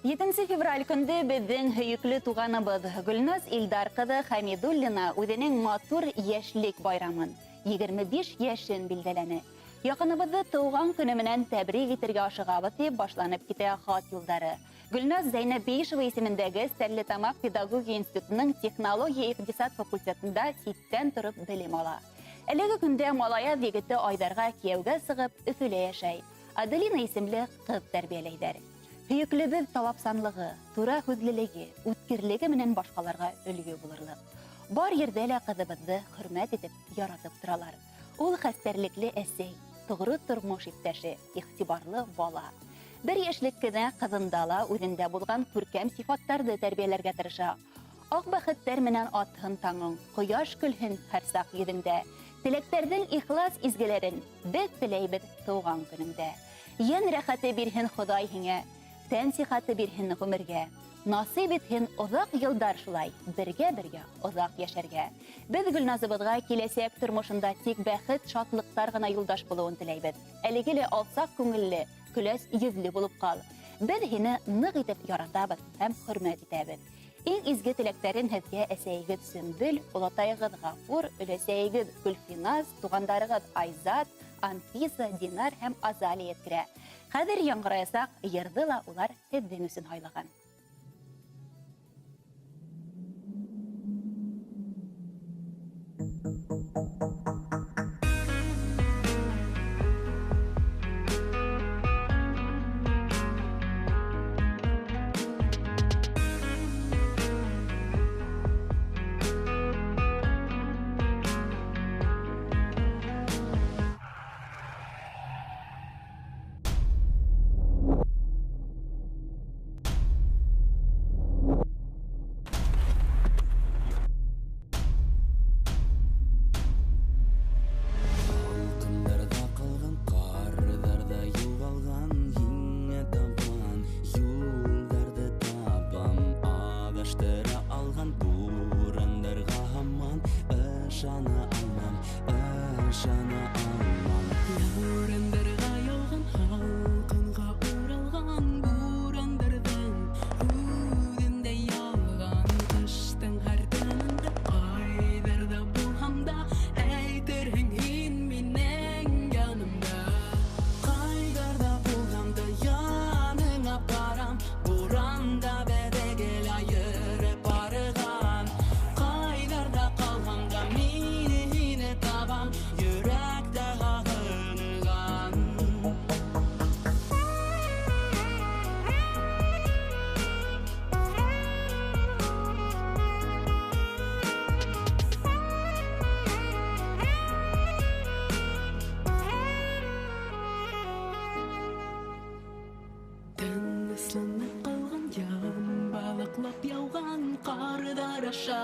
7 февраль көндө беҙҙең һөйөклө туғаныбыҙ Гөлназ Илдар ҡыҙы Хәмидуллина үҙенең матур йәшлек байрамын 25 йәшен билдәләне. Яҡыныбыҙҙы тыуған көнө менән тәбрик итергә ашығабыҙ тип башланып китә хат юлдары. Гөлназ Зәйнәп Бейишева исемендәге Стәрлетамаҡ педагогия институтының технология иҡтисад факультетында ситтән тороп белем ала. Әлеге көндә малаяҙ егете Айҙарға кейәүгә сығып Өфөлә йәшәй. Аделина исемле ҡыҙ тәрбиәләйҙәр. Һөйөклөбөҙ талапсанлығы, тура һүҙлелеге, үткерлеге менән башҡаларға өлгө булырлыҡ. Бар ерҙә лә ҡыҙыбыҙҙы хөрмәт итеп, яратып торалар. Ул хәстәрлекле әсәй, тоғро тормош иптәше, иғтибарлы бала. Бер йәшлек кенә ҡыҙында ла үҙендә булған күркәм сифаттарҙы тәрбиәләргә тырыша. Аҡ бәхеттәр менән атһын таңың, ҡояш көлһөн һәр саҡ йөҙөңдә. Теләктәрҙең ихлас изгеләрен беҙ теләйбеҙ тыуған көнөңдә. Йән рәхәте бирһен Хоҙай һиңә, тән сихәте бирһен ғүмергә. Насип итһен оҙаҡ йылдар шулай, бергә-бергә оҙаҡ йәшәргә. Беҙ Гөлназыбыҙға киләсәк тормошонда тик бәхет, шатлыҡтар ғына юлдаш булыуын теләйбеҙ. Әлеге лә алсаҡ күңелле, көләс йөҙлө булып ҡал. Беҙ һине ныҡ итеп яратабыҙ һәм хөрмәт итәбеҙ. Иң изге теләктәрен һеҙгә әсәйегеҙ Сөмбөл, олатайығыҙ Ғафур, өләсәйегеҙ Гөлфиназ, туғандарығыҙ Айзат, Анфиса, Динар һәм Азалия еткерә. Хәҙер яңғыраясаҡ йырҙы ла улар һеҙҙең өсөн һайлаған. Һалҡындарҙа ҡалған, ҡарҙарҙа юғалған, һиңә табан юлдарҙы табам, аҙаштыра алған бурандарға һаман ышана алмам, ышана алмам. Бурандарга яуған, һалҡынға уралған, бурандарҙың һүҙендә ялған. Ҡыштың һәр төнөндә ҡайҙарҙа булһам да, әйтерһең һин минең янымда. Ҡайҙарҙа булһам да яныңа барам, буранда беҙҙе гел айырып барған. Ҡайҙарҙа ҡалһам да мин һине табам, йөрәктә һағынған. Тынысланып ҡалған, янбалаҡлап яуған ҡарҙар аша.